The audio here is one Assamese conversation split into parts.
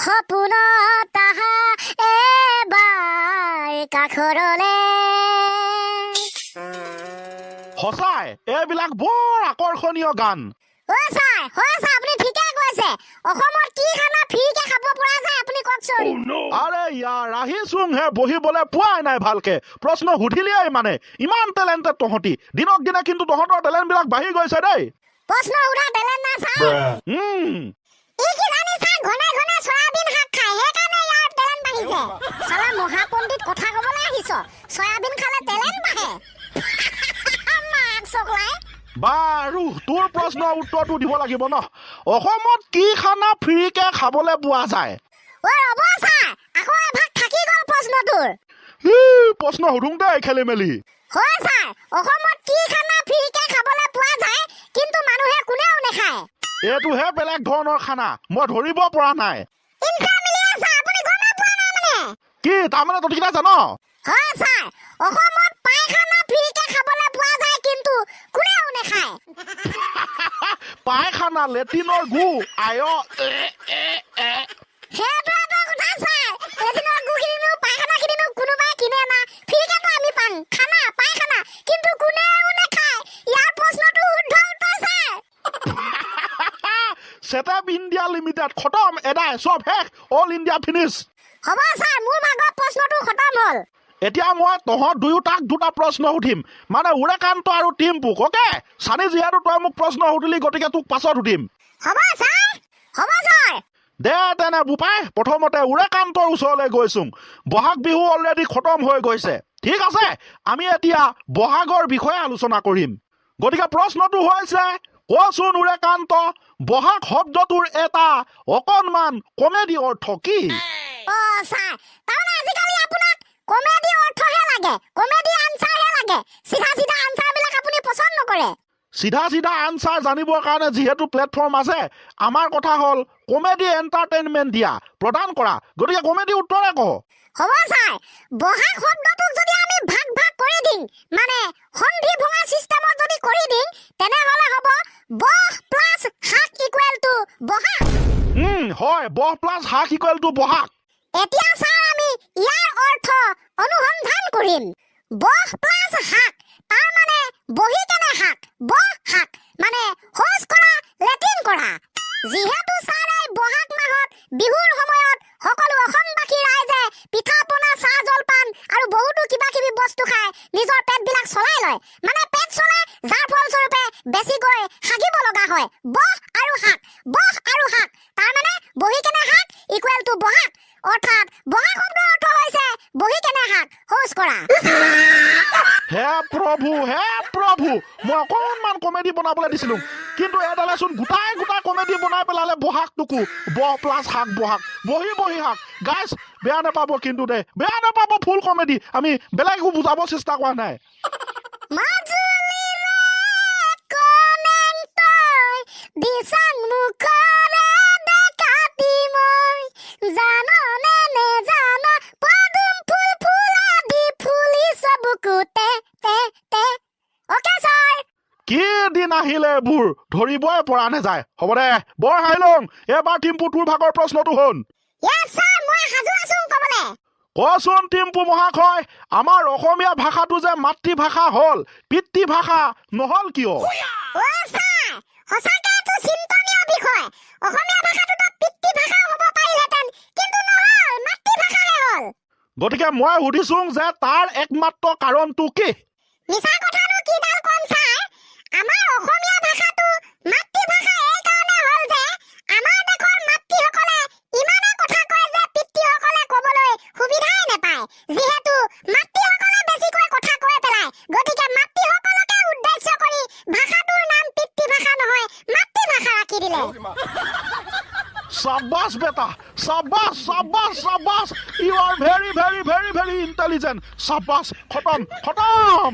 সপোনত আহা এবাৰ কাষৰলে। সঁচাই এইবিলাক বৰ আকৰ্ষণীয় গান। অ ছাৰ, হয় ছাৰ, আপুনি ঠিকে কৈছে। অসমত কি খানা ফ্ৰীকে খাব পৰা যায়, আপুনি কওকচোন। আৰে ইয়াৰ, আহিছোংহে, বহিবলৈ পোৱাই নাই ভালকে, প্ৰশ্ন সুধিলিয়েই। মানে ইমান টেলেণ্টেড তহঁতি দিনক দিনে, কিন্তু তহঁতৰ টেলেণ্টবিলাক বাঢ়ি গৈছে দেই। প্ৰশ্ন সোধা টেলেণ্ট না ছাৰ? ই কি জানি ছাৰ, ঘনে ঘনে চয়াবিন শাক খায়, সেইকাৰণে ইয়াৰ টেলেণ্ট বাঢ়িছে। চালা মহাপণ্ডিত, কথা ক'বলৈ আহিছ, চয়াবিন খালে টেলেণ্ট বাঢ়ে, মাক চকলাই। বাৰু, তোৰ প্ৰশ্নৰ উত্তৰটো দিব লাগিব ন। অসমত কি খানা ফ্ৰীকে খাবলৈ পোৱা যায়? ঐ ৰ'ব ছাৰ, আকৌ এভাগ থাকি গ'ল প্ৰশ্নটোৰ। ই, প্ৰশ্ন সুধোংতে খেলি মেলি। হয় ছাৰ, অসমত কি খানা ফ্ৰীকে খাবলৈ পোৱা যায় কিন্তু মানুহে কোনেও নাখায়? এইটোহে বেলেগ ধৰণৰ খানা, মই ধৰিব পৰা নাই। ইনকা মিলি আছে, আপুনি গমেই পোৱা নাই মানে। কি তাৰমানে, তহঁতিকেইটা জান? হয় ছাৰ, অসমত পায়খানা ফ্ৰীকে খাবলৈ পোৱা যায় কিন্তু কোনেও নাখায়। পায়খানা, লেট্ৰিনৰ গু, আয় এ এ এ। সেইটো এটা কথা ছাৰ। লেট্ৰিনৰ গুখিনিনো, পায়খানাখিনিনো কোনোবাই কিনে না? ফ্ৰীকেতো আমি পাওঁ খানা, পায়খানা, কিন্তু কোনেও নাখায়। ইয়াৰ প্ৰশ্নটো শুদ্ধ উত্তৰ ছাৰ। ছেটেপ ইণ্ডিয়া লিমিটেড, খতম, এদাই, চব শেষ, অল ইণ্ডিয়া ফিনিছ। হ'ব ছাৰ, মোৰ ভাগৰ প্ৰশ্নটো খতম হ'ল। এতিয়া মই তহঁত দুয়োটাক দুটা প্ৰশ্ন সুধিম, মানে উৰেকান্ত আৰু টিম্পুক। অ'কে চানি, যিহেতু তই মোক প্ৰশ্ন সুধিলি, গতিকে তোক পাছত সুধিম। হ'ব ছাৰ, হ'ব ছাৰ। দে তেনে বোপাই, প্ৰথমতে উৰেকান্তৰ ওচৰলৈ গৈছোং। বহাগ বিহু অলৰেডি খতম হৈ গৈছে, ঠিক আছে, আমি এতিয়া বহাগৰ বিষয়ে আলোচনা কৰিম। গতিকে প্ৰশ্নটো হৈছে, কচোন উৰেকান্ত, বহাগ শব্দটোৰ এটা অকণমান কমেডি অৰ্থ কি? অ ছাৰ, তাৰমানে আজিকালি আপোনাক কমেডি অৰ্থহে লাগে, কমেডি আনচাৰহে লাগে, চিধা চিধা আনচাৰবিলাক আপুনি পচন্দ নকৰে। চিধা চিধা আনচাৰ জানিবৰ কাৰণে যিহেতু প্লেটফৰ্ম আছে, আমাৰ কথা হ'ল কমেডি এণ্টাৰটেইনমেণ্ট দিয়া, প্ৰদান কৰা, গতিকে কমেডি উত্তৰে কহ। হ'ব ছাৰ, বহাগ শব্দটোক যদি আমি ভাগ ভাগ কৰি দিওঁ, মানে সন্ধি ভঙা চিষ্টেমত যদি কৰি দিওঁ, তেনেহ'লে হ'ব বহ প্লাছ শাক ইকুৱেল টু বহাগ। হয়, বহ প্লাছ শাক ইকুৱেল টু বহাগ। এতিয়া ছাৰ, আমি ইয়াৰ অৰ্থ অনুসন্ধান কৰিম। বহ প্লাছ শাক, তাৰ মানে বহি কেনে শাক, বহ শাক মানে শৌচ কৰা, লেট্ৰিন কৰা। যিহেতু ছাৰ, এই বহাগ মাহত বিহুৰ সময়ত সকলো অসমবাসী ৰাইজে পিঠা পনা, চাহ জলপান আৰু বহুতো কিবা কিবি বস্তু খাই নিজৰ পেটবিলাক চলাই লয়, মানে পেট চলে, যাৰ ফলস্বৰূপে বেছিকৈ হাগিব লগা হয়। বহ আৰু শাক, বহ আৰু শাক, তাৰ মানে বহি কেনে শাক ইকুৱেল টু বহাগ। অৰ্থাৎ বহাগ শব্দৰ অৰ্থ হৈছে বহি কেনে শাক, শৌচ কৰা। হে প্ৰভু, হে প্ৰভু, মই অকণমান কমেডি বনাবলৈ দিছিলো, কিন্তু এডালেচোন গোটাই গোটাই কমেডি বনাই পেলালে। বহাগটোকো বহ প্লাছ শাক বহাগ, বহি বহি শাক। গাইছ, বেয়া নাপাব কিন্তু দে, বেয়া নাপাব, ফুল কমেডি, আমি বেলেগ একো বুজাব চেষ্টা কৰা নাই। মাজুলীৰে কনেং তই দিচাং মুখৰে ডেকাটি মই, জাননে নেজান পদুম ফুল ফুলাদি ফুলিছ বুকুতে তে তে। Okay sir. কি দিন আহিলে এইবোৰ, ধৰিবই পৰা নাযায়। হ'ব দে, বৰ হাইলং। এবাৰ টিম্পু, তোৰ ভাগৰ প্ৰশ্নটো শুন। য়েছ ছাৰ, মই সাজু আছো ক'বলে। কচোন টিম্পু মহাশয়, আমাৰ অসমীয়া ভাষাটো যে মাতৃভাষা হ'ল, পিতৃভাষা নহ'ল কিয়? অ ছাৰ, সঁচাকে এইটো চিন্তনীয় বিষয়। অসমীয়া ভাষাটোতো পিতৃভাষাও হ'ব পাৰিলহেঁতেন, কিন্তু নহ'ল, মাতৃভাষাহে হ'ল। গতিকে মই সুধিছো যে তাৰ একমাত্ৰ কাৰণটো কি? মিছা কথানো কিডাল কম ছাৰ, আমাৰ অসমীয়া ভাষাটো মাতৃভাষা এই কাৰণে হ'ল যে আমাৰ দেশৰ মাতৃসকলে ইমানে কথা কয় যে পিতৃসকলে ক'বলৈ সুবিধাই নাপায়। যিহেতু মাতৃসকলে বেছিকৈ কথা কৈ পেলায়, গতিকে মাতৃসকলকে উদ্দেশ্য কৰি ভাষাটোৰ নাম পিতৃভাষা নহয়, মাতৃভাষা ৰাখি দিলে। চাবাছ বেটা, চাবাছ, চাবাছ, চাবাছ। You are very very very very intelligent. চাবাছ, খতম, খতম।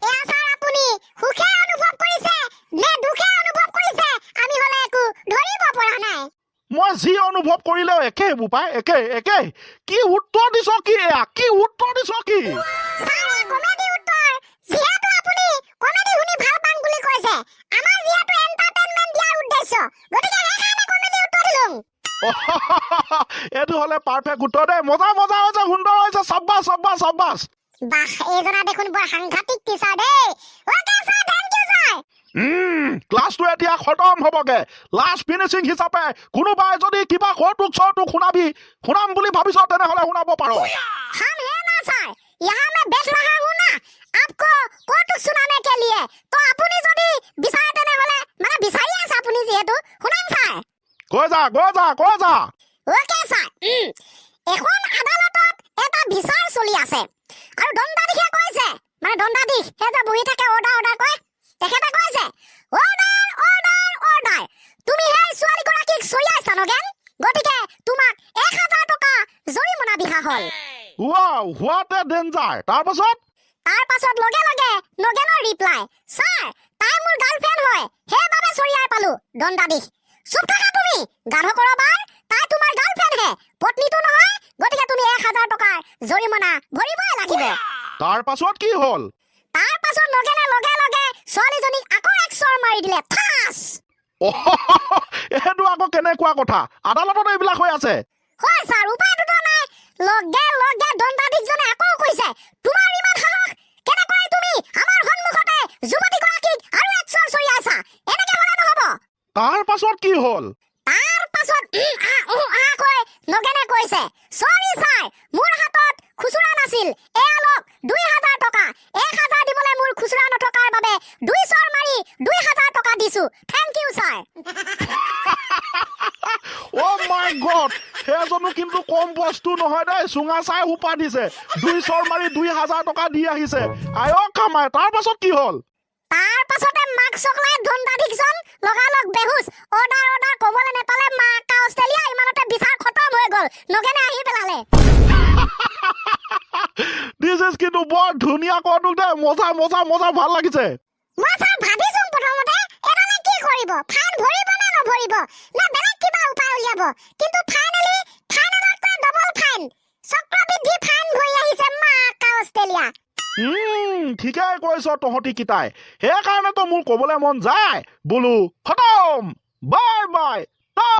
এয়া ছাৰ, আপুনি সুখে অনুভৱ কৰিছে নে দুখে অনুভৱ কৰিছে, আমি হ'লে একো ধৰিব পৰা নাই। মই যি অনুভৱ কৰিলেও একেই বোপাই, একেই একেই। কি উত্তৰ দিছ কি এয়া, কি উত্তৰ দিছ কি? ছাৰ, এই কমেডি উত্তৰ, যিহেতু আপুনি কমেডি শুনি ভাল পাম বুলি কৈছে, আমাৰ যিহেতু এণ্টাৰটেইনমেণ্ট দিয়াৰ উদ্দেশ্য, গতিকে সেইকাৰণে কমেডি উত্তৰ দিলোঁ। এইটো হ'লে পাৰফেক্ট উত্তৰ দেই। মজা মজা হৈছে, সুন্দৰ হৈছে, চাব্বাছ চাব্বাছ চাব্বাছ। বাহ, এইজনা দেখোন বৰ সাংঘাতিক টিচাৰ দেই। Okay sir, thank you sir. ক্লাছটো এতিয়া খতম হ'বগে। লাষ্ট ফিনিচিং হিচাপে কোনোবাই যদি কিবা কৌতুক চৌতুক শুনাবি, শুনাম বুলি ভাবিছ, তেনেহ'লে শুনাব পাৰ। हम है ना सर, यहाँ मैं बैठ रहा हूँ ना आपको कौतुक सुनाने के लिए। তো আপুনি যদি বিচাৰে তেনেহ'লে, মানে বিচাৰি আছে আপুনি যিহেতু, শুনাম ছাৰ। কৈ যা, কৈ যা, কৈ যা। Okay sir. এখন আদালতত এটা বিচাৰ চলি আছে আৰু দণ্ডাধীশে কৈছে, মানে দণ্ডাধীশ সেই যে বহি থাকে, অৰ্ডাৰ অৰ্ডাৰ কয়, তেখেতে কৈছে, "অৰ্ডাৰ, অৰ্ডাৰ, অৰ্ডাৰ, তুমি সেই ছোৱালীগৰাকীক চৰিয়াইছা নগেন, গতিকে তোমাক 1000 টকা জৰিমনা বিহা হ'ল।" Wow, what a danger! তাৰপাছত? তাৰ পাছত লগে লগে নগেনৰ ৰিপ্লাই, "ছাৰ, তাই মোৰ গাৰ্লফ্ৰেণ্ড হয়, সেইবাবে চৰিয়াই পালো।" দণ্ডাধীশ, "চুপ থাকা তুমি, গাধ কৰবাৰ, তাই তোমাৰ গাৰ্লফ্ৰেণ্ডহে, পত্নীটো নহয়, গতিকে তুমি 1000 টকাৰ জৰিমনা ভৰিবই লাগিব।" তাৰ পাছত কি হ'ল? তাৰ পাছত নগেনে লগে লগে ছোৱালীজনীক আকৌ এক চৰ মাৰি দিলে, ঠাচ। এইটো আকৌ কেনেকুৱা কথা? আদালতত এইবিলাক হৈ আছে? হয় ছাৰ, উপায়টোতো নাই। লগে লগে দণ্ডাধীশজনে আকৌ কৈছে, "তোমাৰ ইমান সাহস কেনেকৈ? তুমি আমাৰ সন্মুখতে যুৱতীগৰাকীক আৰু এক চৰ চৰিয়াইছা, এনেকে হ'লে নহ'ব।" তাৰ পাছত কি হ'ল? তাৰ পাছত উম আ উহ আ কৈ নগেনে কৈছে, "চৰি ছাৰ, মোৰ হাতত খুচুৰা নাছিল। এয়া লওক 2000 টকা। 1000 দিবলৈ মোৰ খুচুৰা নথকাৰ বাবে দুই চৰ মাৰি 2000 টকা দিছো। Thank you sir." Oh my god, সেইজনো কিন্তু কম বস্তু নহয় দেই, চুঙা চাই সোপা দিছে, দুই চৰ মাৰি 2000 টকা দি আহিছে। আয় কামাই! তাৰ পাছত কি হ'ল? তাৰ পাছতে মাক চকলাই দণ্ডাধীশজন লগালগ বেহুচ। অৰ্ডাৰ অৰ্ডাৰ ক'বলৈ নেপালে। মাকা অষ্ট্ৰেলিয়া, ইমানতে বিচাৰ খতম হৈ গ'ল, নগেনে আহি পেলালে। This is কিন্তু বৰ ধুনীয়া কৌতুক দেই, মজা মজা মজা, ভাল লাগিছে। মই ছাৰ ভাবিছো প্ৰথমতে এডালে কি কৰিব, ফাইন ভৰিব নে নভৰিব নে বেলেগ কিবা উপায় উলিয়াব, কিন্তু ফাইনেলি ফাইনেলতকৈ ডবল ফাইন, চক্ৰবৃদ্ধি ফাইন ভৰি আহিছে। মাকা অষ্ট্ৰেলিয়া। ঠিকেই কৈছ তহঁতি কিটাই। সেইকাৰণেতো মোৰ ক'বলৈ মন যায়, বোলো খতম, বাই বাই।